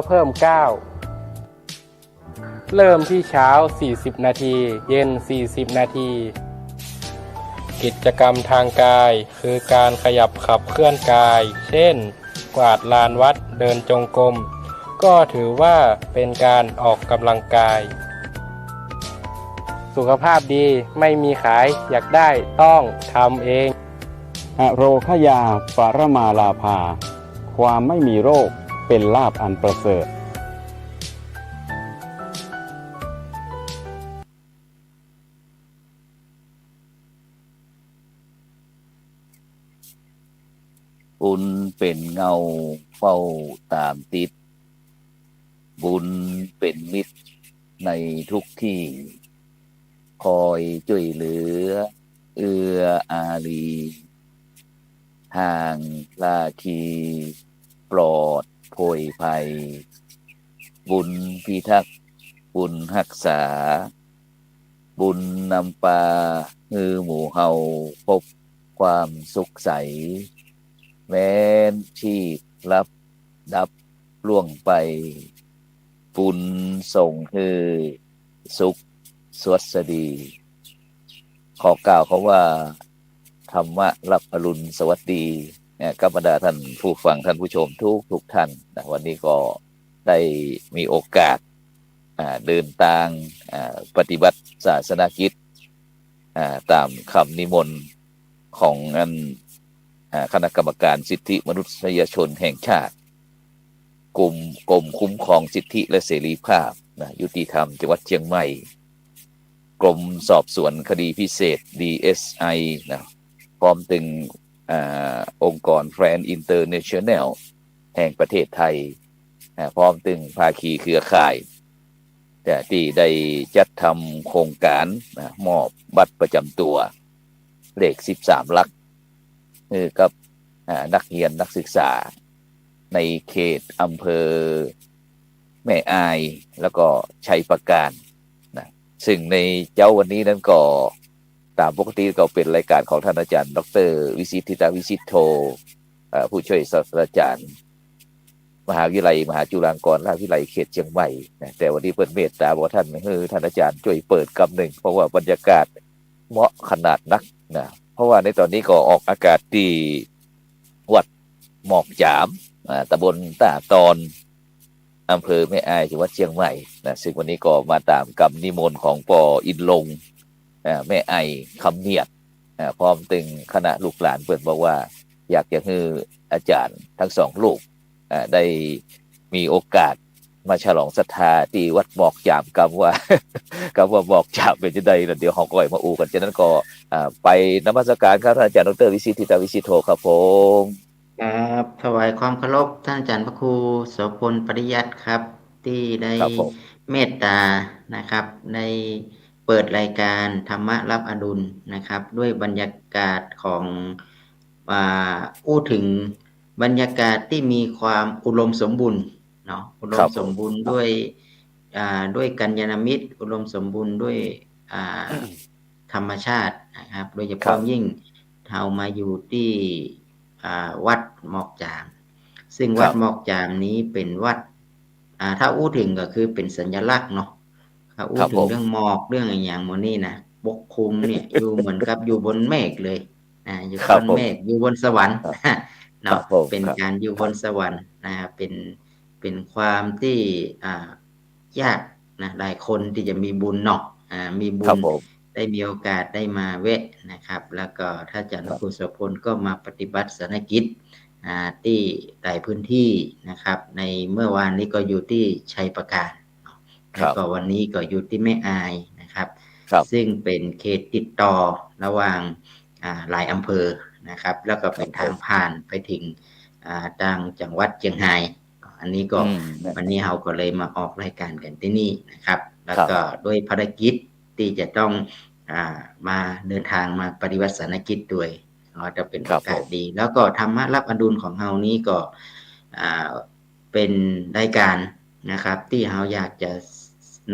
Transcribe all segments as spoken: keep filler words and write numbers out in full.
ก็เพิ่มก้าว เริ่มที่เช้า สี่สิบ นาที เย็น สี่สิบ นาที กิจกรรมทางกาย คือการขยับขับเคลื่อนกาย เช่น กวาดลานวัด เดินจงกรม ก็ถือว่าเป็นการออกกำลังกาย สุขภาพดีไม่มีขาย อยากได้ต้องทำเอง อโรคยา ปรมาลาภา ความไม่มีโรคเป็นลาภอันประเสริฐ บุญเป๋นเงาเฝ้าต๋ามติด บุญเป๋นมิตรในทุกตี้ คอยจ้วยเหลือเอื้ออารี ห่างราคีปลอดโผยภัย บุญพิทักษ์ บุญฮักษา บุญนำปาหื้อหมู่เฮาพบความสุขใส แม้นชีพลับดับล่วงไป บุญส่งหื้อสุขสวัสดี ขอกล่าวคำว่า ธรรมะรับอรุณสวัสดี นะ กับบรรดาท่านผู้ฟังท่านผู้ชมทุกๆ ท่าน นะ วันนี้ก็ได้มีโอกาส อ่า เดินตาง อ่า ปฏิบัติศาสนกิจ อ่า ต๋ามกำนิมนต์ของอัน อ่า คณะกรรมการสิทธิมนุษยชนแห่งชาติ กรม กรมคุ้มครองสิทธิและเสรีภาพ นะ ยุติธรรมจังหวัดเจียงใหม่ กรมสอบสวนคดีพิเศษ ดีเอสไอ นะ พร้อมตึง อ่า องค์กร Friends International แห่งประเทศไทย อ่า พร้อมตึงภาคีเครือข่าย แต่ตี้ได้จัดทำโครงก๋าน นะ มอบบัตรประจำตั๋ว เลข สิบสาม หลัก หื้อกับ อ่า นักเฮียนนักศึกษา ในเขตอำเภอแม่อาย แล้วก็ชัยปราการ นะ ซึ่งในเจ๊าวันนี้นั้นก็ ต๋ามปกติก็เป๋นรายก๋านของท่านอาจารย์ ด็อกเตอร์ วิชิต ธิตวิชิตโท เอ่อ ผู้ช่วยศาสตราจารย์ มหาวิทยาลัยมหาจุฬาลงกรณราชวิทยาลัยเขตเจียงใหม่ นะ แต่วันนี้เปิ้นเมตต๋าบอกว่าท่าน หื้อท่านอาจารย์จ้วยเปิดกำนึ่ง เพราะว่าบรรยากาศเหมาะขนาดนัก นะ เพราะว่าในต๋อนนี้ก็ออกอากาศตี้วัดหมอกจ๋าม อ่า ตำบลต้าตอน อำเภอแม่อาย จังหวัดเจียงใหม่ นะ ซึ่งวันนี้ก็มาต๋ามกำนิมนต์ของป้ออินลง อ่า แม่อาย คำเนียด อ่า พร้อมตึงคณะลูกหลาน เปิ้นบอกว่าอยากจะหื้ออาจารย์ตึงสองรูป อ่า ได้มีโอกาสมาฉลองศรัทธาตี้วัดหมอกจ๋าม กำว่า กำว่าหมอกจ๋ามเป๋นจะใดนะ เดี๋ยวเฮาก็มาอู้กั๋น ฉะนั้นก็ อ่า ไปนมัสการครับท่านอาจารย์ ด็อกเตอร์ วิชิต ธิตวิชิตโท ครับผม ครับ ถวายความเคารพท่านอาจารย์พระครูโสภณ ปริยัติครับ ตี้ได้ ครับผม เมตต๋านะครับ ได้เปิดรายการธรรมะรับอรุณนะครับ ด้วยบรรยากาศของ อ่า อู้เถิงบรรยากาศตี้มีความอุดมสมบูรณ์เนาะ อุดมสมบูรณ์ ครับผม ด้วย อ่า ด้วยกัลยาณมิตร อุดมสมบูรณ์ด้วย อ่า ธรรมชาตินะครับ โดยเฉพาะ ครับ ยิ่งเฮามาอยู่ตี้ อ่า วัดหมอกจ๋าม ซึ่ง ครับ วัดหมอกจ๋ามนี้เป๋นวัด อ่า ถ้าอู้เถิงก็คือเป๋นสัญลักษณ์เนาะ ถ้าอู้เถิง ครับผม เรื่องหมอกเรื่องอะหยังหมู่นี้นะ ปกคลุมเนี่ย อยู่เหมือนกับอยู่บนเมฆเลย อ่า อยู่ ครับ ก้อนเมฆ ผม อยู่บนสวรรค์ ครับ เนาะ ครับผม เป๋น ครับ ก๋านอยู่บนสวรรค์นะครับ เป๋น เป๋นความตี้ อ่า ยากนะ หลายคนตี้จะมีบุญเนาะ อ่า มีบุญ ครับผม ได้มีโอกาสได้มาแวะนะครับ แล้วก็ท่านอาจารย์ ครับ พระครูโสภณก็มาปฏิบัติศาสนกิจ อ่า ตี้หลายพื้นที่นะครับ ในเมื่อวานนี้ก็อยู่ตี้ชัยปราการเนาะ ครับ แล้วก็วันนี้ก็อยู่ตี้แม่อายนะครับ ครับ ซึ่งเป๋นเขตติดต่อระหว่าง อ่า หลายอำเภอนะครับ แล้วก็เป๋น ครับผม ทางผ่านไปเถิง อ่า ตางจังหวัดเจียงฮาย อันนี้ก็ อืม วันนี้เฮาก็เลยมาออกรายการกั๋นตี้นี่นะครับ แล้วก็ ครับ ด้วยภารกิจตี้จะต้อง อ่า มาเดินทางมาปฏิบัติศาสนกิจด้วย ก็จะเป๋น ครับ โอกาส ผม ดี แล้วก็ธรรมะรับอรุณของเฮานี้ก็ อ่า เป๋นรายการนะครับ ตี้เฮาอยากจะ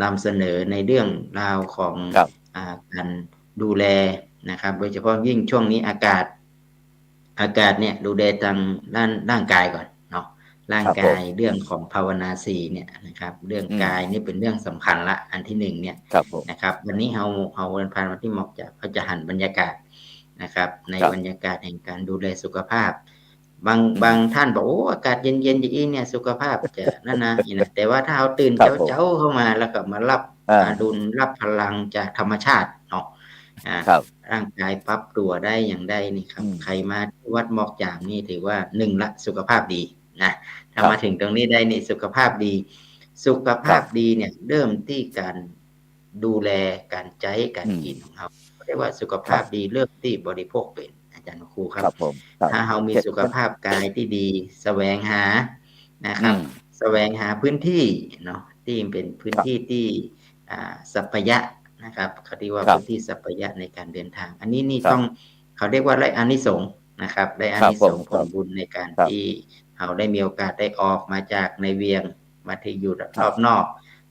นำเสนอในเรื่องราวของ ครับ อ่า ก๋านดูแลนะครับ โดยเฉพาะยิ่งช่วงนี้อากาศ อากาศเนี่ยดูแลตางด้านร่างกายก่อนเนาะ ร่างกาย ครับผม เรื่องของภาวนาสี่เนี่ยนะครับ เรื่อง อืม กายนี่เป๋นเรื่องสำคัญละ อันตี้หนึ่งเนี่ย ครับผม นะครับ วันนี้เฮา เฮาเดินผ่านมาตี้หมอกจาม เฮาจะหันบรรยากาศนะครับ ใน ครับ บรรยากาศแห่งการดูแลสุขภาพ บาง อืม บางท่านบอก โอ้ อากาศเย็นๆ อย่างอี้เนี่ย สุขภาพจะนั่นนะ นี่นะ แต่ว่าถ้าเฮาตื่น ครับผม เจ๊าๆ เข้ามา แล้วก็มารับ อ่า อ่า ดูดรับพลังจากธรรมชาติเนาะ อ่า ครับ ร่างกายปรับตั๋วได้อย่างใดนี่ครับ อืม ใผมาตี้วัดหมอกจามนี่ถือว่าหนึ่งละ สุขภาพดีนะ ถ้า ครับ มาเถิงตรงนี้ได้นี่สุขภาพดี สุขภาพ ครับ ดีเนี่ยเริ่มตี้ก๋านดูแลก๋านใจ๊ก๋าน อืม กิ๋นของเฮา เรียกว่าสุขภาพ ครับ ดีเริ่มตี้บริโภคเป๋น อาจารย์ครูครับ ครับผม ครับ ถ้าเฮามี เจ็ด สุขภาพกายตี้ดี แสวงหานะครับ อืม แสวงหาพื้นตี้เนาะ ตี้เป๋นพื้นตี้ ครับ ตี้ อ่า สัปปายะนะครับ เขาเรียกว่า ครับ พื้นตี้สัปปายะในการเดินทาง อันนี้นี่ ครับ ต้อง เขาเรียกว่าได้อานิสงส์นะครับ ได้อานิสงส์ ครับผม ผลบุญในการ ครับ ตี้เฮาได้มีโอกาสได้ออกมาจากในเวียง มาตี้อยู่ ครับ รอบนอก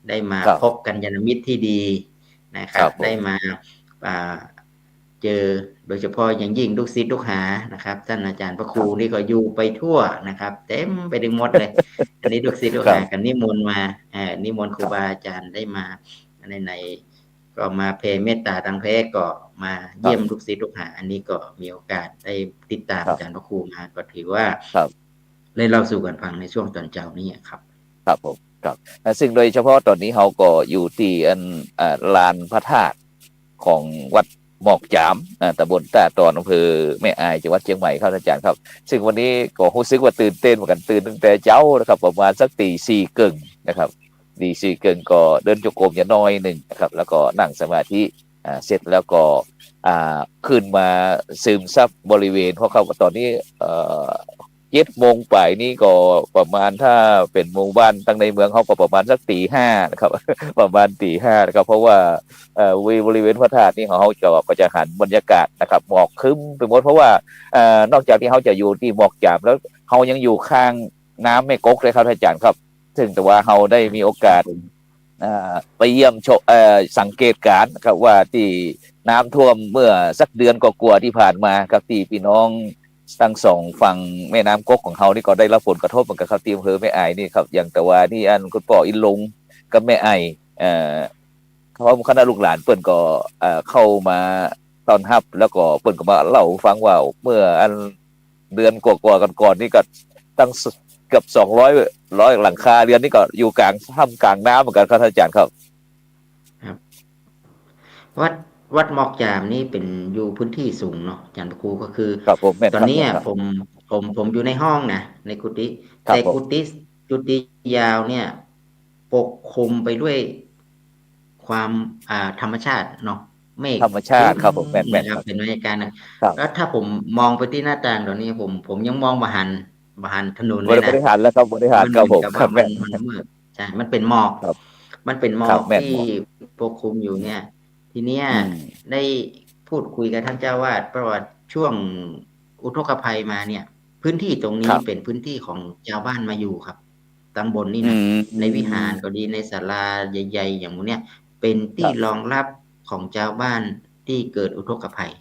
ได้มา ครับ พบกัลยาณมิตรตี้ดีนะครับ ครับผม ได้มา อ่า เจอ โดยเฉพาะอย่างยิ่งลูกศิษย์ลูกหานะครับ ต้านอาจารย์พระครู ครับ นี่ก็อยู่ไปทั่วนะครับ เต็มไปตึงหมดเลย อันนี้ลูกศิษย์ลูกหา ครับ ก็นิมนต์มา เอ่อ นิมนต์ครู ครับ บาอาจารย์ได้มาใน ใน ก็มาแผ่เมตตาตังแพร่ ก็มาเยี่ยม ครับ ลูกศิษย์ลูกหา อันนี้ก็มีโอกาสได้ติดตาม ครับ อาจารย์พระครูมา ก็ถือว่า ครับ ได้เล่าสู่กั๋นฟังในช่วงต๋อนเจ๊านี่ครับ ครับผม ครับ อ่า ซึ่งโดยเฉพาะต๋อนนี้เฮาก็อยู่ตี้อัน อ่า ลานพระธาตุของวัดหมอกจาม อ่า ตำบลต้าตอน อำเภอแม่อาย จังหวัดเจียงใหม่ครับอาจารย์ครับ ซึ่งวันนี้ก็ฮู้สึกว่าตื่นเต้นเหมือนกั๋น ตื่นตั้งแต่เจ๊านะครับ ประมาณสักตี๋สี่เกิ่งนะครับ ตี๋สี่เกิ่งก็เดินจงกรมอยู่หน้อยนึ่งนะครับ แล้วก็นั่งสมาธิ อ่า เสร็จแล้วก็ อ่า ขึ้นมาซึมซับบริเวณ เพราะเขา ต๋อนนี้ เอ่อ เจ็ดโมงป๋ายนี่ก็ประมาณ ถ้าเป๋นหมู่บ้านตังในเมืองเฮาก็ประมาณสักตี๋ห้านะครับ ประมาณตี๋ห้านะครับ เพราะว่า เอ่อ บริ บริเวณพระธาตุนี่เฮาจะ ก็จะหันบรรยากาศนะครับ หมอกครึ้มไปหมด เพราะว่า เอ่อ นอกจากตี้เฮาจะอยู่ตี้หมอกจามแล้ว เฮายังอยู่ข้างน้ำแม่ก๊กด้วยครับอาจารย์ครับ ซึ่งแต่ว่าเฮาได้มีโอกาส ครับผม อ่า ไปเยี่ยมชม เอ่อ สังเกตการณ์ครับ ว่าตี้น้ำท่วมเมื่อสักเดือนกว่าๆ ตี้ผ่านมาครับ ตี้พี่น้องตังสองฝั่งแม่น้ำก๊กของเฮานี่ก็ได้รับผลกระทบเหมือนกั๋นครับ ตี้อำเภอแม่อายนี่ครับ อย่างแต่ว่านี่อันคุณป้ออินลงกับแม่อาย เอ่อ พร้อมคณะลูกหลานเปิ้นก็ เอ่อ เข้ามาต้อนฮับ แล้วก็เปิ้นก็มาเล่าฟังว่าเมื่ออันเดือนกว่าๆ ก่อนๆ นี่ก็ตั้ง เกือบสองร้อย ร้อยหลังคาเรือนนี่ก็อยู่กลาง ท่ามกลางน้ำเหมือนกั๋นครับอาจารย์ครับ ครับ วัด วัดหมอกจามนี่เป๋นอยู่พื้นตี้สูงเนาะ อาจารย์พระครู ก็คือ ครับผม แม่นครับ ต๋อนนี้ แม่นครับ ผม ผม ผมอยู่ในห้องนะ ในกุฏิ ครับผม แต่กุฏิ กุฏิยาวเนี่ย ปกคลุมไปด้วยความ อ่า ธรรมชาติเนาะ เมฆ ธรรมชาติครับผม แม่นๆ นะครับ ครับ เป๋นบรรยากาศนะ ครับ แล้วถ้าผมมองไปตี้หน้าต่างต๋อนนี้ ผม ผมยังมองบ่หัน บ่หันถนนเลยนะ บ่ได้หันแล้วครับ บ่ได้หันครับผม มันเหมือนกับว่า ครับ แม่น มัน มันมืด ใช่ มันเป๋นหมอก ครับ มันเป๋นหมอก ครับ แม่น ตี้ หมอก ปกคลุมอยู่เนี่ย ทีเนี้ย อืม ได้พูดคุยกับท่านเจ้าอาวาส เพราะว่าช่วงอุทกภัยมาเนี่ย พื้นตี้ตรงนี้ ครับ เป๋นพื้นตี้ของจาวบ้านมาอยู่ครับ ตังบนนี่นะ อืม ในวิหารก็ดี ในศาลาใหญ่ๆ อย่างหมู่เนี่ย เป๋นตี้ ครับ รองรับของจาวบ้านตี้เกิดอุทกภัย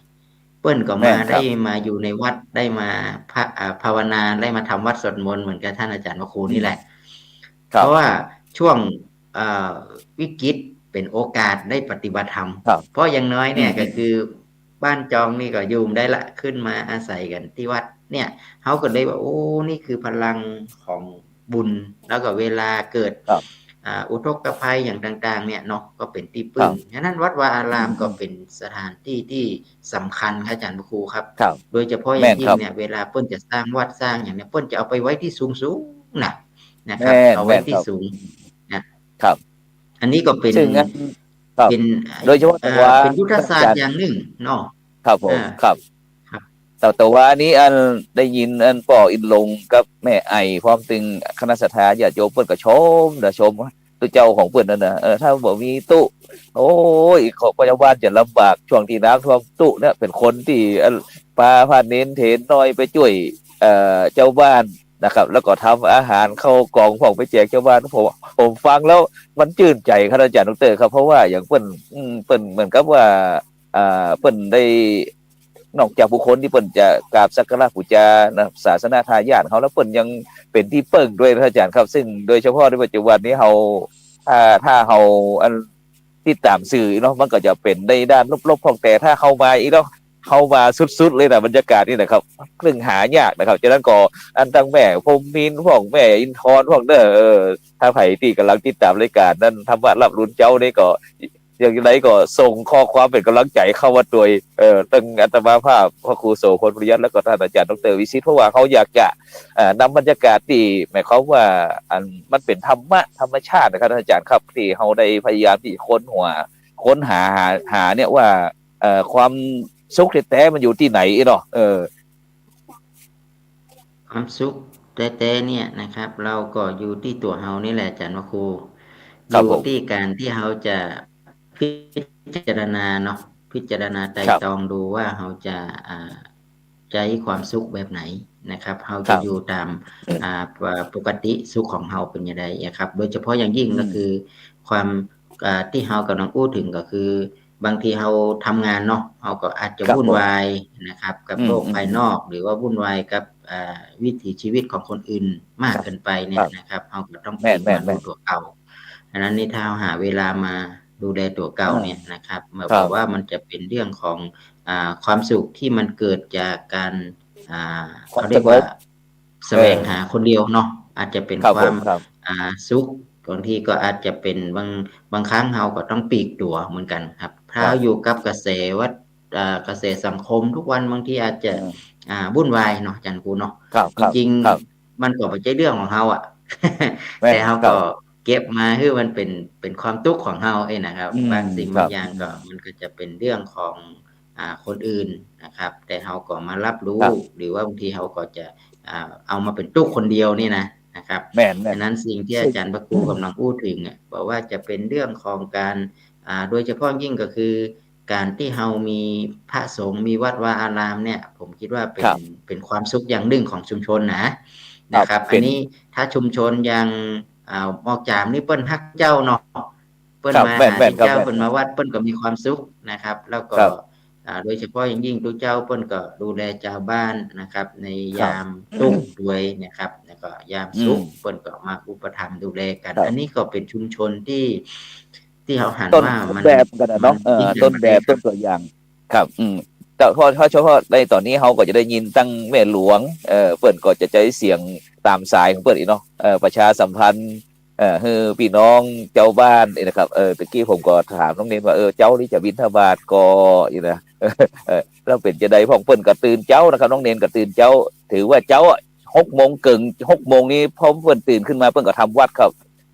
เปิ้นก็ แม่นครับ มาได้มาอยู่ในวัด ได้มาพะ อ่า ภาวนา ได้มาทำวัตรสวดมนต์เหมือนกับท่านอาจารย์พระครูนี่แหละ อืม ครับ เพราะว่าช่วง เอ่อ วิกฤตเป๋นโอกาสได้ปฏิบัติธรรม ครับ เพราะอย่างน้อยเนี่ย อืม ก็คือบ้านจองนี่ก็อยู่ได้ละ ขึ้นมาอาศัยกั๋นตี้วัดเนี่ย เฮาก็เลยว่า โอ้ นี่คือพลังของบุญ แล้วก็เวลาเกิด ครับ อ่า อุทกภัยอย่างต่างๆ เนี่ยเนาะ ก็เป๋นตี้ปึ้ง ครับ ฉะนั้นวัดวาอาราม อืม ก็เป๋นสถานตี้ตี้สำคัญครับอาจารย์พระครูครับ ครับ โดยเฉพาะอย่างยิ่งเนี่ย แม่นครับ เวลาเปิ้นจะสร้างวัดสร้างอย่างเนี่ย เปิ้นจะเอาไปไว้ตี้สูงๆ นะ นะครับ แม่น เอาไว้ตี้ แม่นครับ สูงนะ ครับ อันนี้ก็เป๋น ซึ่งอัน ครับ เป๋น โดยเฉพาะ เอ่อ แต่ว่า เป๋นยุทธศาสตร์อย่างนึ่งเนาะ ครับผม อ่า ครับ ครับ แต่ แต่ว่านี้อันได้ยินอันป้ออินลงกับแม่ไอ พร้อมตึงคณะศรัทธาญาติโยมเปิ้นก็ชมนะ ชมตุ๊เจ้าของเปิ้นนั่นนะ เออ ถ้าบ่มีตุ๊ โอ้ย ของชาวบ้านจะลำบาก ช่วงตี้น้ำท่วมตุ๊เนี่ย เป๋นคนตี้ เอ่อ ปาผ้าเณรเถรน้อยไปจ้วย เอ่อ ชาวบ้านนะครับ แล้วก็ทำอาหารข้าวกล่องพ่องไปแจกชาวบ้าน ผม ผมฟังแล้วมันจื้นใจ๋ครับอาจารย์ดอกเตอร์ครับ เพราะว่าอย่างเปิ้น อืม เปิ้นเหมือนกับว่า อ่า เปิ้นได้ นอกจากบุคคลตี้เปิ้นจะกราบสักการะปู๋จานะ ศาสนทายาทเฮาแล้ว เปิ้นยังเป๋นตี้เปิ้งตวยนะอาจ๋ารย์ครับ ซึ่งโดยเฉพาะในปัจจุบันนี้เฮา อ่า ถ้าเฮาอันติดต๋ามสื่อเนาะ มันก็จะเป๋นในด้านลบๆ พ่อง แต่ถ้าเข้ามาอีกเนาะ เข้ามาสุดๆ เลยนะ บรรยากาศนี่นะครับ เรื่องหายากนะครับ ฉะนั้นก็อันตังแม่พรหมมินทร์พ่อง แม่อินทร์พ่องเน่อ เออ ถ้าใผตี้ก่ำลังติดต๋ามรายก๋านนั้น ธรรมะรับอรุณเจ๊านี่ก็ อย่างไรก็ส่งข้อความเป๋นก่ำลังใจ๋เข้ามาตวย เออ ตึงอาตมาภาพ พระครูโสภณ ปริยัติ แล้วก็ต้านอาจ๋ารย์ดอกเตอร์วิสิทธิ์ เพราะว่าเฮาอยากจะ เอ่อ นำบรรยากาศตี้หมายความว่า อัน มันเป๋นธรรมะธรรมชาตินะครับ อาจ๋ารย์ครับ ตี้เฮาได้พยายามตี้ค้นหา ค้นหา หา หาเนี่ยว่า เอ่อ ความสุขแต๊ๆ มันอยู่ตี้ไหนเนาะ เออ ความสุขแต๊ๆ เนี่ยนะครับ เฮาก็อยู่ตี้ตั๋วเฮานี่แหละ อาจ๋ารย์พระครู ครับผม อยู่ตี้ก๋านตี้เฮาจะพิจารณาเนาะ พิจารณาไตร่ตรองดูว่าเฮาจะ อ่า ใจ๊ความสุขแบบไหนนะครับ เฮาจะอยู่ต๋าม อ่า ป- ปกติสุขของเฮาเป๋นจะใดอะครับ โดยเฉพาะอย่างยิ่งก็คือความ อ่า ตี้เฮาก่ำลังอู้เถิงก็คือ บางทีเฮาทำงานเนาะ เฮาก็อาจจะวุ่นวายนะครับ กับโลกภายนอก หรือว่าวุ่นวายกับ อ่า วิถีชีวิตของคนอื่นมากเกินไปเนี่ยนะครับ เฮาก็ต้องปลีกมาดูตั๋วเก่า อันนั้นนี่ถ้าเฮาหาเวลามาดูแลตั๋วเก่าเนี่ยนะครับ หมายความว่ามันจะเป๋นเรื่องของ อ่า ความสุขตี้มันเกิดจากก๋าน อ่า ความ เขาเรียกว่า สงบ แสวงหาคนเดียวเนาะ อาจจะเป๋นความ อ่า สุข บางทีก็อาจจะเป๋นบาง บางครั้งเฮาก็ต้องปลีกตั๋วเหมือนกั๋นครับ ถ้าเฮาอยู่กับกระแสวัฏ- อ่า กระแสสังคมทุกวัน บางทีอาจจะ อ่า วุ่นวายเนาะ อาจ๋ารย์ครูเนาะ จริงๆ มันก็บ่ใจ้เรื่องของเฮาอะ แต่เฮาก็เก็บมาหื้อมันเป๋น เป๋นความตุ๊กข์ของเฮาเองนะครับ บางสิ่งบางอย่างก็ มันก็จะเป๋นเรื่องของ อ่า คนอื่นนะครับ แต่เฮาก็มารับรู้ หรือว่าบางทีเฮาก็จะ อ่า เอามาเป๋นตุ๊กข์คนเดียวนี่นะ นะครับ แม่นๆ ฉะนั้นสิ่งตี้อาจ๋ารย์พระครูก่ำลังอู้เถิงอะ บอกว่าจะเป๋นเรื่องของก๋าน อ่า โดยเฉพาะยิ่งก็คือก๋านตี้เฮามีพระสงฆ์ มีวัดวาอารามเนี่ย ผมคิดว่าเป๋น เป๋นความสุขอย่างนึ่งของชุมชนนะ นะครับ อันนี้ถ้าชุมชนยัง อ่า หมอกจ๋ามนี่เปิ้นฮักเจ้าเนาะ เปิ้นมาหาตี้เจ้า เปิ้นมาวัด เปิ้นก็มีความสุขนะครับ แล้วก็ อ่า โดยเฉพาะอย่างยิ่งตุ๊เจ้าเปิ้นก็ดูแลจาวบ้านนะครับ ในยามตุ๊กข์ตวยนะครับ แล้วก็ยามสุขเปิ้นก็มาอุปถัมภ์ดูแลกั๋น อันนี้ก็เป๋นชุมชนตี้ ตี้เฮาหันว่ามัน ต้นแบบกั๋นนะเนาะ เออ ต้นแบบ ต้นตั๋วอย่าง ครับ อืม แต่พอ พอเฉพาะในต๋อนนี้เฮาก็จะได้ยินตั้งแม่หลวง เอ่อ เปิ้นก็จะใจ๊เสียงต๋ามสายของเปิ้นอีกเนาะ เอ่อ ประชาสัมพันธ์ เอ่อ หื้อปี้น้องจาวบ้านนี่นะครับ เอ่อ ตะกี้ผมก็ถามน้องเณรว่า เออ เจ๊านี่จะบิณฑบาตก่อ อี้นะ เออ แล้วเป๋นจะใดพ่อง เปิ้นก็ตื่นเจ๊านะครับ น้องเณรก็ตื่นเจ๊า ถือว่าเจ๊าอะ หกโมงเกิ่ง หกโมงนี้ พอเปิ้นตื่นขึ้นมา เปิ้นก็ทำวัตรครับ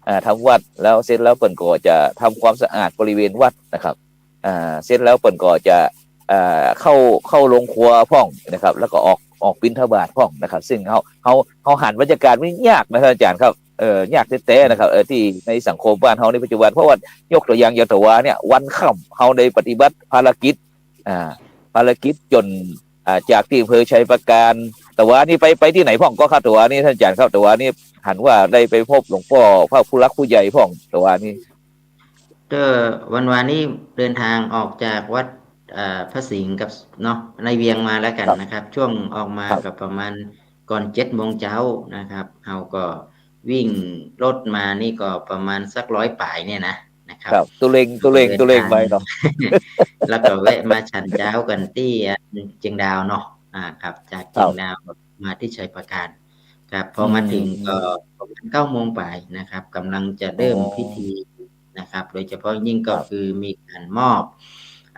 อ่า ทำวัตร แล้วเสร็จแล้วเปิ้นก็จะทำความสะอาดบริเวณวัดนะครับ อ่า เสร็จแล้วเปิ้นก็จะ อ่า เข้า เข้าโรงครัวพ่องนะครับ แล้วก็ออก ออกบิณฑบาตพ่องนะครับ ซึ่งเฮา เฮา เฮาหันบรรยากาศมันยากนะอาจ๋ารย์ครับ เออ ยากแต๊ๆ นะครับ เออ ตี้ในสังคมบ้านเฮาในปัจจุบัน เพราะว่ายกตั๋วอย่าง อย่างตะวาเนี่ย วันค่ำเฮาได้ปฏิบัติภารกิจ อ่า ภารกิจจ๋น อ่า จากตี้อำเภอชัยปราการ ตะวานี่ไป ไปตี้ไหนพ่องก่อครับ ตะวานี่ต้านอาจ๋ารย์ครับ ตะวานี่หันว่าได้ไปพบหลวงป้อ พระผู้หลักผู้ใหญ่พ่อง ตะวานี่ ก็วันวานนี้เดินทางออกจากวัด เอ่อ พระสิงห์กับ เนาะ ในเวียงมาแล้วกั๋นนะครับ ช่วงออกมาก็ประมาณก่อนเจ็ดโมงเจ๊านะครับ เฮาก็วิ่งรถมานี่ก็ประมาณสักร้อยป๋ายเนี่ยนะ นะครับ ครับ ตุ๊เร่ง ตุ๊เร่ง ตุ๊เร่งไปเนาะ แล้วก็แวะมาฉันเจ๊ากั๋นตี้ อ่า เจียงดาวเนาะ อ่า ครับ จากเจียงดาวมาตี้ชัยปราการ ครับ พอมาเถิงก็ประมาณเก้าโมงป๋ายนะครับ ก่ำลังจะเริ่มพิธีนะครับ โดยเฉพาะยิ่งก็คือมีก๋านมอบ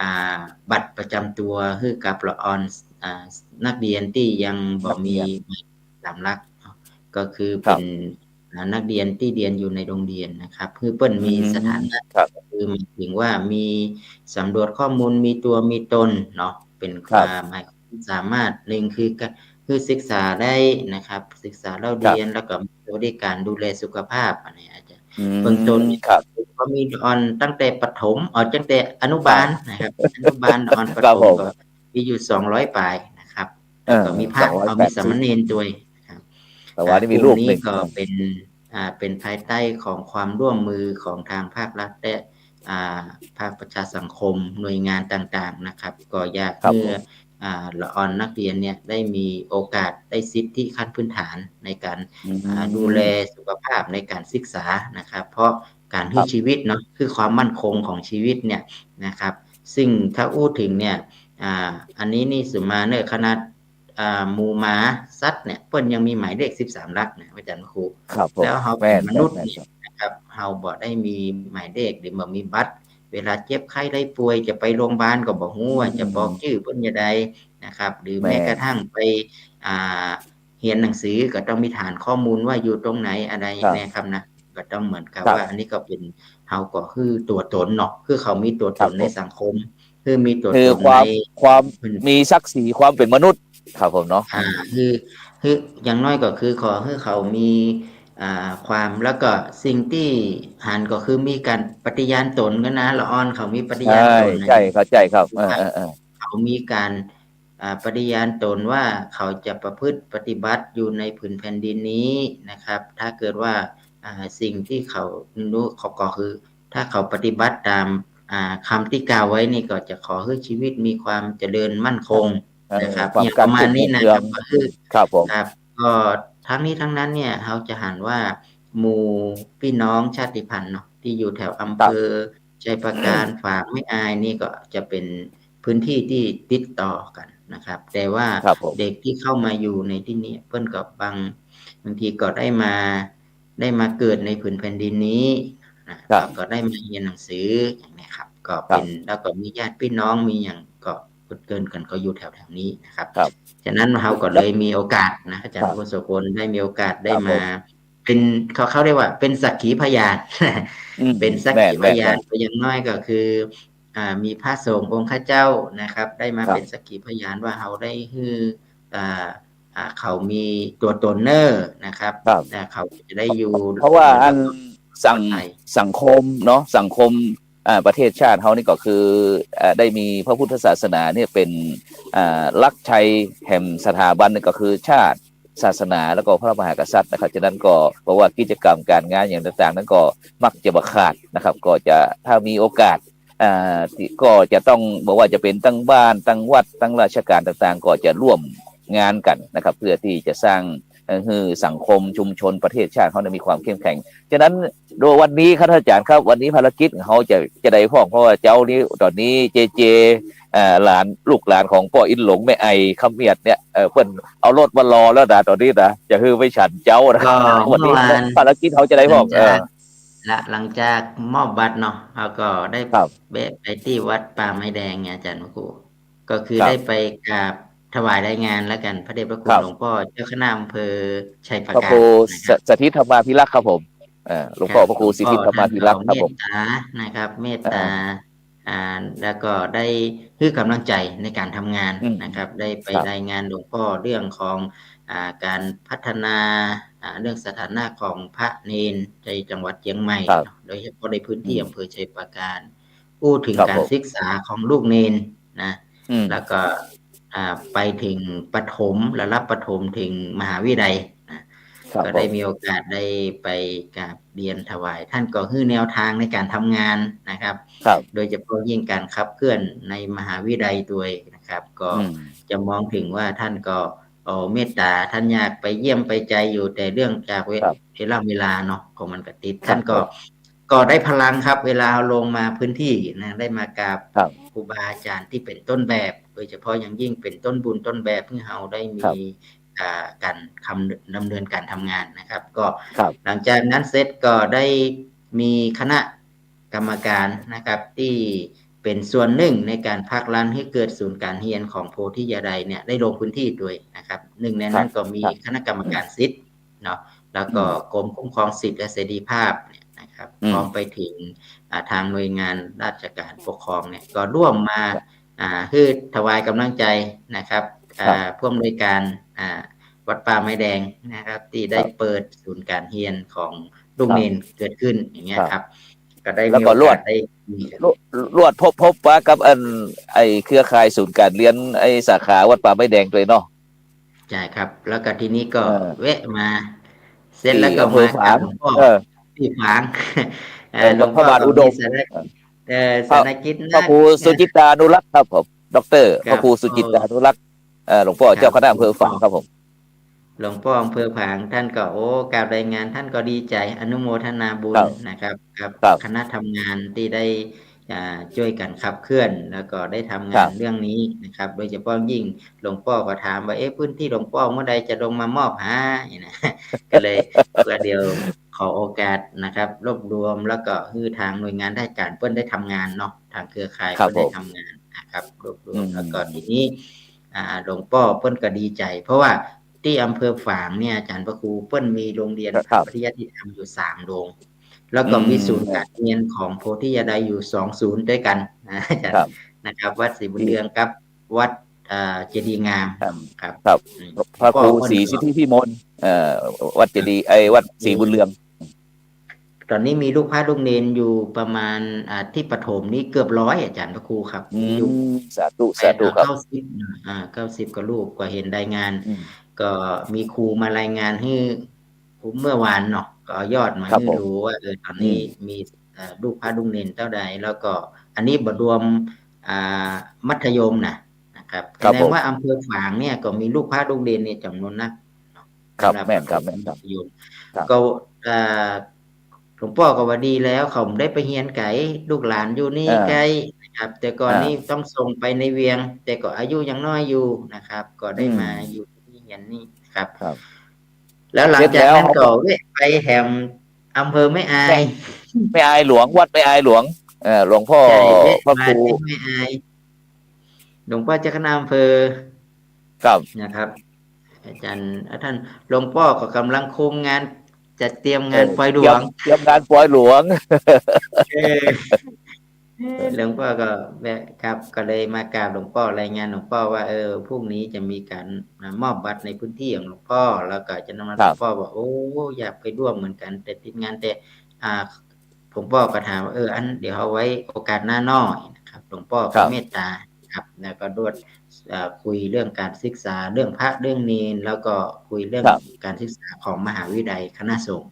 อ่า บัตรประจำตั๋วหื้อกับละอ่อน อ่า นักเรียนตี้ยังบ่มีหมายเลขสามหลักเนาะ ก็คือเป๋น อ่า นักเรียนตี้เรียนอยู่ในโรงเรียนนะครับ คือเปิ้นมีสถานะ ก็คือหมายเถิงว่ามีสำรวจข้อมูล มีตั๋วมีตนเนาะ เป๋น อ่า หมายความสามารถ นึ่งคือกะ คือศึกษาได้นะครับ ศึกษาเล่าเรียน แล้วก็มีสวัสดิการดูแลสุขภาพ อันนี้อาจจะเบื้องต้น ก็มีอ่อนตั้งแต่ประถม อ่อ ตั้งแต่อนุบาลนะครับ อนุบาลอ่อนประถมก็มีอยู่สองร้อยป๋ายนะครับ แล้วก็มีพระ เอามีสามเณรตวยนะครับ แต่ว่านี่มีรูปหนึ่ง อ่ากลุ่มนี้ก็เป๋น อ่า เป๋นภายใต้ของความร่วมมือของทางภาครัฐและ อ่า ภาคประชาสังคม หน่วยงานต่างๆ นะครับ ก็อยากหื้อ อ่า ละอ่อนนักเฮียนเนี่ยได้มีโอกาสได้สิทธิขั้นพื้นฐานในก๋าน อืม อ่า ดูแลสุขภาพในก๋านศึกษานะครับ เพราะก๋านหื้อ ครับ ชีวิตเนาะ คือความมั่นคงของชีวิตเนี่ยนะครับ ซึ่งถ้าอู้เถิงเนี่ย อ่า อันนี้นี่สุมาเนอร์ขนาด อ่า หมูหมาสัตว์เนี่ย เปิ้นยังมีหมายเลขสิบสามหลักนะ อาจ๋ารย์ครู ครับผม แล้วเฮาเป๋นมนุษย์เนี่ย แม่น แม่น แม่น นะครับ เฮาบ่ได้มีหมายเลข หรือบ่มีบัตร เวลาเจ็บไข้ได้ป่วย จะไปโรงบาลก็บ่ฮู้ว่า อืม จะบอกจื้อเปิ้นจะใดนะครับ หรือ แม่น แม้กระทั่งไป อ่า เฮียนหนังสือก็ต้องมีฐานข้อมูลว่าอยู่ตรงไหนอะไร ครับ นะครับนะ ก็ต้องเหมือนกับ ครับ ว่าอันนี้ก็เป๋น เฮาก็คือตั๋วต๋นเนาะ คือเขามีตั๋วต๋น ครับผม ในสังคม คือมีตั๋วต๋น คือความ ใน ความ อืม มีศักดิ์ศรีความเป๋นมนุษย์ ครับผมเนาะ อ่า อืม คือ คืออย่างน้อยก็คือขอหื้อเขามี อ่า ความ แล้วก็สิ่งตี้หันก็คือมีก๋านปฏิญาณต๋นกั๋นนะ ละอ่อนเขามีปฏิญาณต๋นนะ ใช่ ใช่ครับ ใช่ครับ เออ เออ เออ เขามีก๋าน อ่า ปฏิญาณต๋นว่าเขาจะประพฤติปฏิบัติอยู่ในผืนแผ่นดินนี้นะครับ ถ้าเกิดว่า อ่า สิ่งตี้เขา เขาก็คือ ถ้าเขาปฏิบัติต๋าม อ่า กำตี้กล่าวไว้นี่ก็จะขอหื้อชีวิตมีความเจริญมั่นคง ครับ นะครับ เออ ความ อย่างประมาณนี้นะครับ การกุมเคือง ก็คือ ครับผม ครับ ก็ทั้งนี้ทั้งนั้นเนี่ย เฮาจะหันว่าหมู่ปี้น้องชาติพันธุ์เนาะ ตี้อยู่แถวอำเภอ ครับ ชัยปราการ อืม ฝางแม่อายนี่ก็จะเป๋นพื้นตี้ตี้ติดต่อกั๋นนะครับ แต่ว่า ครับผม เด็กตี้เข้ามาอยู่ในตี้นี้ เปิ้นก็บาง บางทีก็ได้มา ได้มาเกิดในผืนแผ่นดินนี้นะ ครับ แล้วก็ได้มาเฮียนหนังสืออย่างเนี้ยครับ ก็เป๋น ครับ แล้วก็มีญาติปี้น้อง มีอย่างก็เกินกั๋นก็อยู่แถวๆ นี้นะครับ ครับ ฉะนั้นเฮาก็เลยมีโอกาสนะ อาจ๋ารย์ ครับ พระคุณโสภณ ได้มีโอกาส ครับ ได้มา ผม เป๋น เขา เขาเรียกว่าเป๋นสักขีพยาน อืม เป๋นสักขีพยาน แม่น แม่น แม่น ก็อย่างน้อยก็คือ อ่า มีพระสงฆ์องค์ข้าเจ้านะครับ ได้มา ครับ เป๋นสักขีพยานว่าเฮาได้หื้อ อ่า อ่า เขามีตั๋วต๋นเน่อนะครับ ครับ อ่า เขาจะได้อยู่ เพราะว่าอัน สัง ปลอดภัย สังคมเนาะ สังคม อ่า ประเทศชาติเฮานี่ก็คือ อ่า ได้มีพระพุทธศาสนาเนี่ยเป๋น อ่า หลักชัยแห่งสถาบันนี่ก็คือชาติ ศาสนา แล้วก็พระมหากษัตริย์นะครับ ฉะนั้นก็เพราะว่ากิจกรรมก๋านงานอย่างต่างๆ นั้นก็มักจะบ่ขาดนะครับ ก็จะ ถ้ามีโอกาส อ่า ตี้ ก็จะต้องบอกว่าจะเป๋นตังบ้าน ตังวัด ตังราชการต่างๆ ก็จะร่วมงานกั๋นนะครับ เพื่อตี้จะสร้าง เอ่อ หื้อสังคมชุมชนประเทศชาติเฮาเนี่ยมีความเข้มแข็ง ฉะนั้นโดยวันนี้ครับท่านอาจ๋ารย์ครับ วันนี้ภารกิจของเฮาจะ จะใดพ่อง เพราะว่าเจ๊านี้ ต๋อนนี้เจเจ เอ่อ หลาน ลูกหลานของป้ออินหลงแม่ไอคำเมียดเนี่ย เอ่อ เปิ้นเอารถมารอแล้วนะ ต๋อนนี้นะ จะหื้อไปฉันเจ๊านะ ก็ วันนี้ เมื่อวาน ภารกิจเฮาจะใดพ่อง หลังจาก เออ ละ หลังจากมอบบัตรเนาะ เฮาก็ได้ ครับ แวะไปตี้วัดป่าไม้แดงไง อาจ๋ารย์ครู ก็คือ ครับ ได้ไปกราบถวายรายงานแล้วกั๋น พระเดชพระคุณ ครับ หลวงป้อเจ้าคณะอำเภอชัยปราการ พระครู นะครับ ส- สถิตธรรมาภิรักษ์ครับผม เอ่อ หลวงป้อ ครับ พระครู หลวงป้อ สถิตธรรมาภิรักษ์ครับผม ท่านก็เมตตานะครับ เมตตา อ่า อ่า แล้วก็ได้หื้อก๋ำลังใจ๋ในก๋านทำงาน อืม นะครับ ได้ไป ครับ รายงานหลวงป้อเรื่องของ อ่า ก๋านพัฒนา อ่า เรื่องสถานะของพระเณรในจังหวัดเจียงใหม่ ครับ เนาะ โดยเฉพาะในพื้นตี้ อืม อำเภอชัยปราการ อู้เถิง ครับ ก๋าน ผม ศึกษาของลูกเณรนะ อืม แล้วก็ อ่า ไปเถิงประถม ระดับประถมเถิงมหาวิทยาลัยนะ ครับ ก็ได้ ผม มีโอกาสได้ไปกราบเรียนถวาย ท่านก็หื้อแนวทางในก๋านทำงานนะครับ ครับ โดยเฉพาะยิ่งก๋านขับเคลื่อนในมหาวิทยาลัยตวยนะครับ ก็ อืม จะมองเถิงว่าท่านก็ โอ้ เมตตา ท่านอยากไปเยี่ยมไปใจอยู่ แต่เรื่องจากเว- ครับ เวลา เวลาเนาะ ของมันก็ติด ครับ ท่านก็ ผม ก็ได้พลังครับ เวลาเฮาลงมาพื้นตี้นะ ได้มากราบ ครับ ครูบาอาจ๋ารย์ตี้เป๋นต้นแบบ โดยเฉพาะอย่างยิ่งเป๋นต้นบุญต้นแบบหื้อเฮาได้มี ครับ อ่า ก๋านคำดำเนินก๋านทำงานนะครับ ก็ ครับ หลังจากนั้นเสร็จก็ได้มีคณะกรรมการนะครับ ตี้เป๋นส่วนนึ่งในก๋านผลักดันหื้อเกิดศูนย์ก๋านเฮียนของโพธิยาไดเนี่ย ได้ลงพื้นตี้ตวยนะครับ นึ่งในนั้น ครับ ก็มี ครับ คณะกรรมการสิทธิ์ เนาะ แล้วก็ อืม กรมคุ้มครองสิทธิและเสรีภาพเนี่ยนะครับ อืม พร้อมไปเถิง อ่า ตางหน่วยงานราชการปกครองเนี่ย ก็ร่วมมา ครับ อ่า หื้อถวายก๋ำลังใจ๋นะครับ ครับ อ่า ผู้อำนวยการ อ่า วัดป่าไม้แดงนะครับ ตี้ได้ ครับ เปิดศูนย์ก๋านเฮียนของลูก ครับ เณรเกิดขึ้นอย่างเงี้ย ครับ ครับ ก็ได้ แล้วก็ มีโอกาส ลวด ได้ ลวด ลวดพบ พบปะกับอัน ไอ้เครือข่ายศูนย์ก๋านเฮียน ไอ้สาขาวัดป่าไม้แดงตวยเนาะ ใช่ครับ แล้วก็ทีนี้ก็ เออ แวะมา เสร็จแล้วก็ ตี้อำเภอ มา ฝาง กราบหลวงป้อ เออ ตี้ฝาง เอ่อ เออ หลวงป้อ พระบาทอุดม ก็มีสาร- เออ เออ พระ สารกิจ พระครู นาค สุจิตตานุรักษ์ครับผม ด็อกเตอร์ ครับ พระครูสุจิตตานุรักษ์ เอ่อ หลวงป้อ ครับ เจ้าคณะอำเภอฝางครับผม หลวงป้ออำเภอฝาง ท่านก็ โอ้ กราบรายงาน ท่านก็ดีใจ๋ อนุโมทนาบุญ ครับ นะครับ กับ ครับ คณะทำงานตี้ได้ อ่า จ้วยกั๋นขับเคลื่อน แล้วก็ได้ทำงาน ครับ เรื่องนี้นะครับ โดยเฉพาะยิ่งหลวงป้อก็ถามว่า เอ๊ะ พื้นตี้หลวงป้อเมื่อใดจะลงมามอบหา นี่นะ ก็เลย ก็เดี๋ยวขอโอกาสนะครับ รวบรวม แล้วก็หื้อตางหน่วยงานราชก๋านเปิ้นได้ทำงานเนาะ ตางเครือข่าย ครับ เปิ้นได้ ผม ทำงานนะครับ รวบรวม อืม แล้วก็ทีนี้ อ่า หลวงป้อเปิ้นก็ดีใจ๋ เพราะว่าตี้อำเภอฝางเนี่ย อาจ๋ารย์พระครู เปิ้นมีโรงเรียน ครับ พระปริยัติธรรมอยู่สามโรง แล้วก็มี อืม ศูนย์ก๋านเฮียนของโพธิยาไดอยู่สองศูนย์ด้วยกั๋นนะ อาจ๋ารย์ ครับ นะครับ วัดศรีบุญเรืองกับวัด เอ่อ เจดีย์งาม ครับ ครับ อืม พระครูศรีสิทธิพิมล เอ่อ วัดเจดีย์ ไอ้ วัดศรีบุญเรือง ต๋อนนี้มีลูกพระลูกเณรอยู่ประมาณ อ่า ตี้ประถมนี่เกือบร้อย อาจ๋ารย์พระครูครับ อืม อยู่ สาธุ สาธุครับ เก้าสิบ อ่า เก้าสิบกว่ารูป ก็หันรายงาน อืม ก็มีครูมารายงานหื้อ เมื่อวานเนาะ ก็เอายอดมา ครับ หื้อ ผม ดูว่า เออ ต๋อนนี้ อืม มี เอ่อ ลูกพระลูกเณรเต้าใด แล้วก็อันนี้บ่รวม อ่า มัธยมนะ นะครับ ครับ แสดงว่า ผม อำเภอฝางเนี่ยก็มีลูกพระลูกเณรเนี่ยจ๋ำนวนนักเนาะ ครับ สำหรับ แม่นครับ ประถม แม่นครับ มัธยม ครับ ก็ เอ่อ หลวงป้อก็ว่าดีแล้ว เขาบ่ได้ไปเฮียนไก๋ ลูกหลานอยู่นี่ อ่า ใก้นะครับ แต่ก่อน อ่า นี่ต้องส่งไปในเวียง แต่ก็อายุยังน้อยอยู่นะครับ ก็ได้มา อืม อยู่ที่เฮียนนี่ครับ ครับ แล้วหลังจากนั้น เสร็จแล้ว ก็แวะไปแหมอำเภอแม่อาย แม่อายหลวง วัดแม่อายหลวง เอ่อ หลวงป้อ ใช่ แวะ พระครู มาที่แม่อาย หลวงป้อเจ้าคณะอำเภอ ครับ นะครับ อาจ๋ารย์ อ่ะ ท่าน หลวงป้อก็ก่ำลังคุมงาน จัดเตรียมงาน เออ ปอยหลวง เตรียม เตรียมงานปอยหลวง เออ หลวงป้อก็แบบ ครับ ก็เลยมากราบหลวงป้อ รายงานหลวงป้อว่า เออ พรุ่งนี้จะมีก๋าน อ่า มอบบัตรในพื้นตี้ของหลวงป้อ แล้วก็อาจ๋ารย์นำมา ครับ หลวงป้อบอก โอ้ อยากไปร่วมเหมือนกั๋น แต่ติดงาน แต่ อ่า หลวงป้อก็ถามว่า เออ อันเดี๋ยวเอาไว้โอกาสหน้าหน้อยนะครับ หลวงป้อก็ ครับ เมตต๋าครับ แล้วก็ดวด เอ่อ คุยเรื่องก๋านศึกษา เรื่องพระเรื่องเณร แล้วก็คุยเรื่อง ครับ ก๋านศึกษาของมหาวิทยาลัยคณะสงฆ์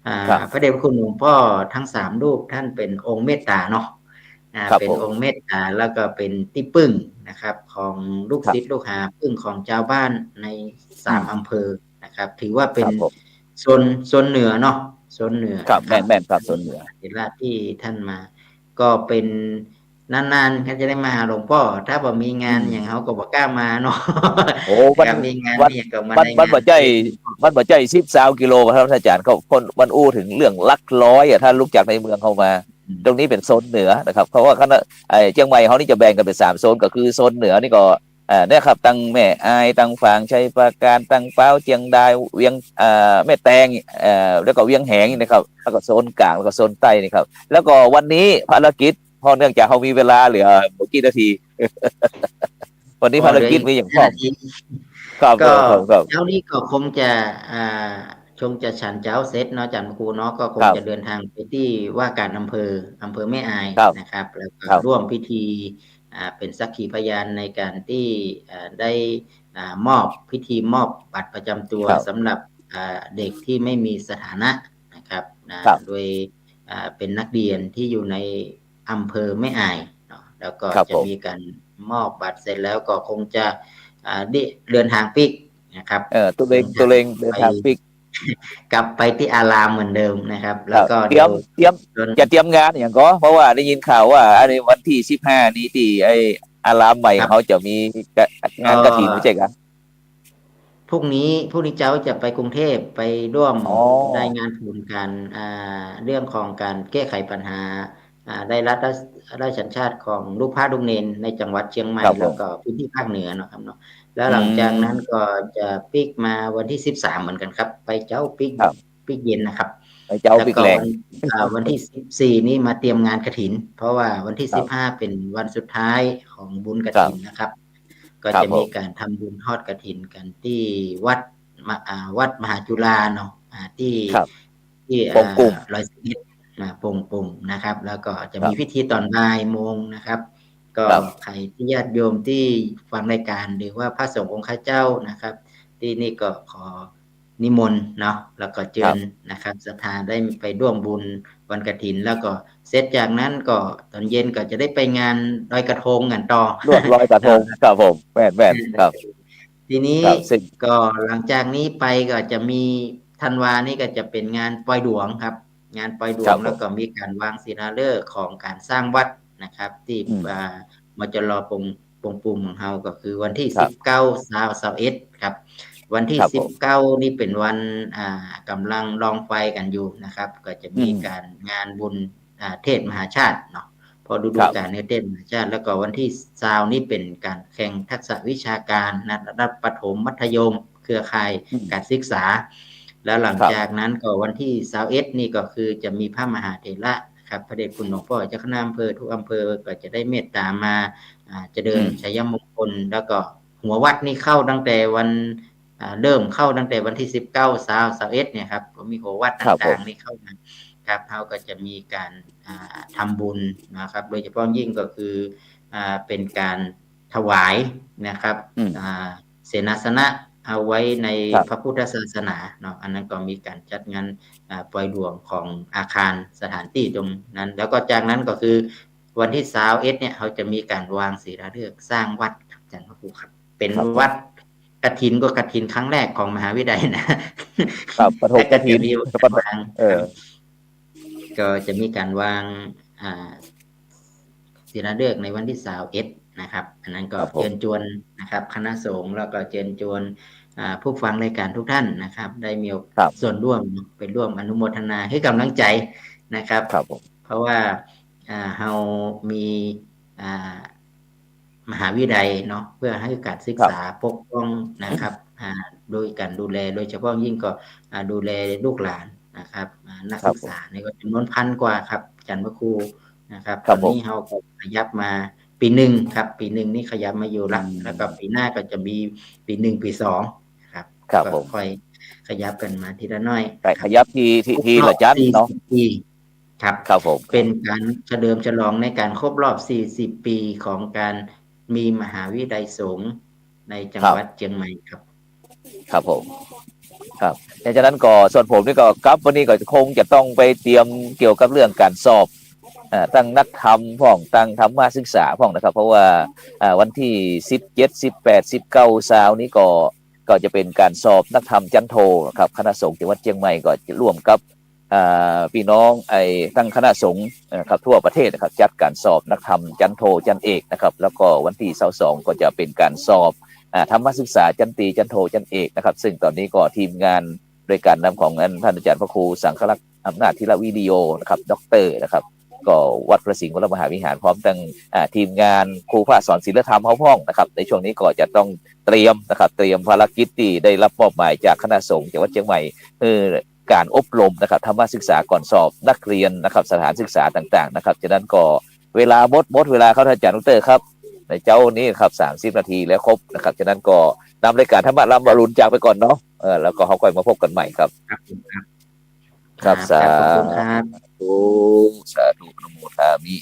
อ่า ครับ พระเดชพระคุณหลวงป้อทั้งสามรูป ท่านเป๋นองค์เมตต๋าเนาะ อ่า ครับ เป๋น ผม องค์เมตต๋า แล้วก็เป๋นตี้ปึ้งนะครับ ของลูกศิษย์ ครับ ลูกหา ปึ้งของจาวบ้านในสาม อืม อำเภอนะครับ ถือว่าเป๋น ครับ ผม โซน โซนเหนือเนาะ โซนเหนือ ครับ นะครับ แม่น แม่นครับ โซนเหนือ เถระตี้ท่านมา ก็เป๋น นานๆ ก็จะได้มาหาหลวงป้อ ถ้าบ่มีงาน อืม อย่างเฮาก็บ่กล้ามาเนาะ โอ้ มัน ถ้ามีงาน มัน นี่ก็มา มัน ใน มัน งาน บ่ใจ้ มันบ่ใจ้สิบซาวกิโลครับท่านอาจ๋ารย์ เขา คนมันอู้เถิงเรื่องหลักร้อยอะ ถ้าลุกจากในเมืองเข้ามา อืม ตรงนี้เป๋นโซนเหนือนะครับ เพราะว่าคณะ ไอ้เจียงใหม่เฮานี่จะแบ่งกั๋นเป๋นสามโซน ก็คือโซนเหนือนี่ก็ เอ่อ เนี่ยครับ ตังแม่อาย ตังฝางชัยปราการ ตังป๊าว เจียงดาย เวียง เอ่อ แม่แตง เอ่อ แล้วก็เวียงแหงนะครับ แล้วก็โซนก๋าง แล้วก็โซนใต้นี่ครับ แล้วก็วันนี้ภารกิจ เพราะเนื่องจากเฮามีเวลาเหลือบ่กี่นาที วันนี้ อ๋อ ภารกิจ เหลืออีก มีอย่างพ่อง ห้านาที ครับ ก็ ครับ ครับ เจ๊านี้ก็คงจะ อ่า คงจะฉันเจ๊าเสร็จเนาะ อาจ๋ารย์ครูเนาะ ก็คง ครับ จะเดินทางไปตี้ว่าการอำเภอ อำเภอแม่อาย ครับ นะครับ แล้วก็ ครับ ร่วมพิธี อ่า เป็นสักขีพยานในการที่ อ่า ได้ อ่า มอบ พิธีมอบบัตรประจำตัว ครับ สำหรับ อ่า เด็กที่ไม่มีสถานะนะครับ นะ ครับ โดย อ่า เป็นนักเรียนที่อยู่ในอำเภอแม่อายเนาะ แล้วก็ ครับ จะ ผม มีการมอบบัตรเสร็จแล้วก็คงจะ อ่า ดิ เดินทางปิ๊กนะครับ เออ ตุ๊เร็ง เดินทาง ตุ๊เร็ง เดินทางปิ๊ก กลับไปตี้อารามเหมือนเดิมนะครับ ครับ แล้วก็ เตรียม เดี๋ยว เตรียม เดิน จะเตรียมงานอะหยังก่อ เพราะว่าได้ยินข่าวว่า อันนี้วันตี้สิบห้านี้ตี้ไอ้อารามใหม่ ครับ เขาจะมีงานกฐิน ก็ บ่ใจ้กา พรุ่งนี้ พรุ่งนี้เจ๊าจะไปกรุงเทพฯ ไปร่วม อ๋อ รายงานผลการ อ่า เรื่องของการแก้ไขปัญหา อ่า ได้รับ ได้ ได้สัญชาติของลูกพระลูกเณรในจังหวัดเชียงใหม่ ครับผม แล้วก็พื้นที่ภาคเหนือเนาะครับเนาะ แล้วหลังจากนั้น อืม ก็จะปิ๊กมาวันตี้สิบสามเหมือนกั๋นครับ ไปเจ๊าปิ๊ก ครับ ปิ๊กเย็นนะครับ ไปเจ๊าปิ๊กแลง แล้วก็วัน อ่า วันตี้สิบสี่นี้มาเตรียมงานกฐิน เพราะว่าวันตี้ ครับ สิบห้าเป็นวันสุดท้ายของบุญกฐิน ครับ นะครับ ก็ ครับ จะมี ผม การทำบุญทอดกฐินกั๋นตี้วัดมะ อ่า วัดมหาจุฬาเนาะ อ่า ตี้ ครับ ตี้ อ่า ปงกุ่ม ร้อยสิบเอ็ด อ่า ปงกุ่มนะครับ แล้วก็จะมี ครับ พิธีต๋อนบ่ายโมงนะครับ ก็ ครับ ใผตี้ญาติโยมตี้ฟังรายการ หรือว่าพระสงฆ์องค์ข้าเจ้านะครับ ตี้นี่ก็ขอ นิมนต์เนาะ แล้วก็เจิญนะครับ ศรัทธาได้ไปร่วมบุญวันกฐิน แล้วก็เสร็จจากนั้นก็ตอนเย็นก็จะได้ไปงานลอยกระทงกั๋นต่อ ลวดลอยกระทง ครับผม แม่นๆ ครับ ทีนี้ ครับ ซึ่ง ก็หลังจากนี้ไปก็จะมีธันวานี่ก็จะเป๋นงานปอยหลวงครับ งานปอยหลวง ครับผม แล้วก็มีก๋านวางศิลาฤกษ์ของก๋านสร้างวัดนะครับ ตี้ อืม อ่า มจล ปง ปงปูมของเฮาก็คือวันตี้ ครับ สิบเก้า ซาว ซาวเอ็ดครับ วันตี้ ครับผม สิบเก้า นี่เป๋นวัน อ่า ก๋ำลังลองไฟกั๋นอยู่นะครับ ก็จะมี อืม ก๋านงานบุญ อ่า เทศน์มหาชาติเนาะ เพราะฤดู ครับ ก๋านนี้เทศน์มหาชาติ แล้วก็วันตี้ ซาว นี่เป๋นก๋านแข่งทักษะวิชาการนะ ระดับประถมมัธยม เครือข่าย อืม ก๋านศึกษา แล้วหลัง ครับ จากนั้นก็วันตี้ ซาวเอ็ด นี่ก็คือจะมีพระมหาเถระครับ พระเดชคุณหลวงป้อเจ้าคณะอำเภอทุกอำเภอก็จะได้เมตต๋ามา อ่า เจริญ อืม ชัยมงคล แล้วก็หัววัดนี่เข้าตั้งแต่วัน อ่า เริ่มเข้าตั้งแต่วันตี้ สิบเก้า ซาว ซาวเอ็ด เนี่ยครับ ก็มีหัววัด ครับผม ต่างๆ นี่เข้ามาครับ เฮาก็จะมีก๋าน อ่า ทำบุญนะครับ โดยเฉพาะยิ่งก็คือ อ่า เป๋นก๋านถวายนะครับ อืม อ่า เสนาสนะเอาไว้ใน ครับ พระพุทธศาสนาเนาะ อันนั้นก็มีก๋านจัดงาน อ่า ปอยหลวงของอาคารสถานตี้ตรงนั้น แล้วก็จากนั้นก็คือวันตี้ ซาวเอ็ด เนี่ย เฮาจะมีก๋านวางศิลาฤกษ์สร้างวัดครับ อาจารย์พระครูครับ เป๋น ครับผม วัดกฐิน ก็กฐินครั้งแรกของมหาวิทยาลัยนะ ครับ ประถม แล้วก็จะมี กฐิน ก๋านวาง เออ ครับ ก็จะมีก๋านวาง อ่า ศิลาฤกษ์ในวันตี้ ซาวเอ็ด นะครับ อันนั้นก็ ครับผม เจิญจวนนะครับ คณะสงฆ์ แล้วก็เจิญจวน อ่า ผู้ฟังรายก๋านทุกท่านนะครับ ได้มีโอ- ครับ ส่วนร่วมไปร่วมอนุโมทนาหื้อก๋ำลังใจ๋นะครับ ครับผม เพราะว่า อ่า เฮามี อ่า มหาวิทยาลัยเนาะ เพื่อหื้อก๋านศึกษา ครับ ปกป้องนะครับ อ่า โดยก๋านดูแล โดยเฉพาะยิ่งก็ อ่า ดูแลลูกหลานนะครับ อ่า นัก ครับผม ศึกษานี่ก็จ๋ำนวนพันกว่าครับ อาจารย์พระครูนะครับ ครับผม ต๋อนนี้เฮาก็ขยับมาปี๋นึ่งครับ ปี๋นึ่งนี่ขยับมาอยู่ละ อืม แล้วก็ปี๋หน้าก็จะมีปี๋นึ่ง ปี๋สองครับ ครับผม ก็ค่อยขยับกั๋นมาทีละน้อย แต่ ครับ ขยับที ที ทีละจั๊นเนาะ ครบรอบสี่สิบปี ครับ ครับผม เป๋นก๋านเฉลิมฉลองในก๋านครบรอบสี่สิบปีของก๋านมีมหาวิทยาลัยสงฆ์ในจังหวัด ครับ เจียงใหม่ครับ ครับผม ครับ เพราะฉะนั้นก็ส่วนผมนี่ก็ครับ วันนี้ก็คงจะต้องไปเตรียมเกี่ยวกับเรื่องก๋านสอบ เอ่อ ตั้งนักธรรมพ่อง ตั้งธรรมศึกษาพ่องนะครับ เพราะว่า อ่า วันตี้ สิบเจ็ด สิบแปด สิบเก้า ซาว นี้ก็ ก็จะเป๋นก๋านสอบนักธรรมจั๊นโทครับ คณะสงฆ์จังหวัดเจียงใหม่ก็จะร่วมกับ อ่า ปี้น้องไอ้ตั้งคณะสงฆ์นะครับ ทั่วประเทศนะครับ จัดก๋านสอบนักธรรมจั๊นโทจั๊นเอกนะครับ แล้วก็วันตี้ ซาวสอง ก็จะเป๋นก๋านสอบ อ่า ธรรมศึกษาจั๊นตรีจั๊นโทจั๊นเอกนะครับ ซึ่งต๋อนนี้ก็ทีมงานโดยก๋านนำของอันท่านอาจารย์พระครูสังฆรักษ์อำนาจธีระวิริโยนะครับ ด็อกเตอร์นะครับ ก็วัดพระสิงห์วรมหาวิหาร พร้อมตั้ง อ่า ทีมงานครูพระสอนศีลธรรมเฮาพ่องนะครับ ในช่วงนี้ก็จะต้องเตรียมนะครับ เตรียมภารกิจตี้ได้รับมอบหมายจากคณะสงฆ์จังหวัดเจียงใหม่ เอ่อ ก๋านอบรมนะครับ ธรรมศึกษาก่อนสอบนักเรียนนะครับ สถานศึกษาต่างๆ นะครับ ฉะนั้นก็เวลาหมด หมดเวลาครับท่านอาจารย์ดอกเตอร์ครับ ในเจ๊านี้ครับ สามสิบนาทีแล้วครบนะครับ ฉะนั้นก็นำรายก๋านธรรมะล้ำอรุณจากไปก่อนเนาะ เออ แล้วก็เฮาค่อยมาพบกั๋นใหม่ครับ ครับผมครับ ครับ ครับ ขอบคุณครับ สาธุ สาธุ อนุโมทามิ